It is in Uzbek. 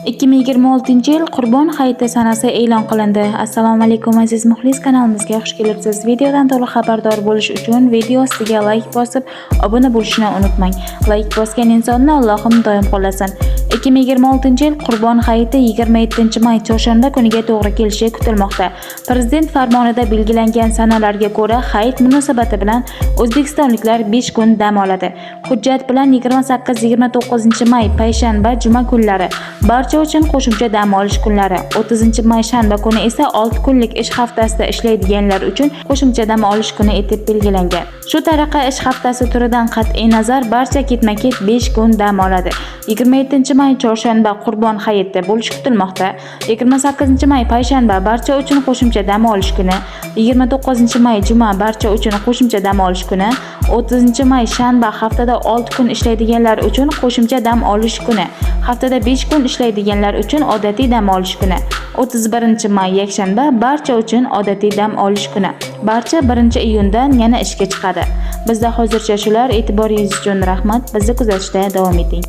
2026-yil Qurbon hayiti sanasi e'lon qilindi. Assalomu alaykum, aziz muxlis, kanalimizga xush kelibsiz. Videodan to'liq xabardor bo'lish uchun video ostiga layk bosib, obuna bo'lishni unutmang. Layk bosgan insonni Allohim doim qo'llasin. 2026-yil Qurbon hayiti 27 may chorshanba kuniga to'g'ri kelishi kutilmoqda. Prezident farmonida belgilangan sanalarga ko'ra, hayit munosabati bilan o'zbekistonliklar 5 kun dam oladi. Hujjat bilan 28-29 may payshanba, juma kunlari barcha uchun qo'shimcha dam olish kunlari, 30 may shanba kuni esa 6 kunlik ish haftasida ishlaydiganlar uchun qo'shimcha dam olish kuni etib belgilangan. Shu tariqa, ish haftasi turidan qat'iy nazar barcha ketma-ket 5 kun dam oladi. 27 may chorshanba Qurbon hayiti bo'lishi kutilmoqda. 28 may payshanba barcha uchun qo'shimcha dam olish kuni, 29 may juma barcha uchun qo'shimcha dam olish kuni, 30 may shanba haftada 6 kun ishlaydiganlar uchun qo'shimcha dam olish kuni, haftada 5 kun ishlaydiganlar uchun odatiy dam olish kuni, 31 may yakshanba barcha uchun odatiy dam olish kuni. Barcha 1 iyundan yana ishga chiqadi. Bizda hozircha shular. E'tiboringiz uchun rahmat. Bizni kuzatishda davom eting.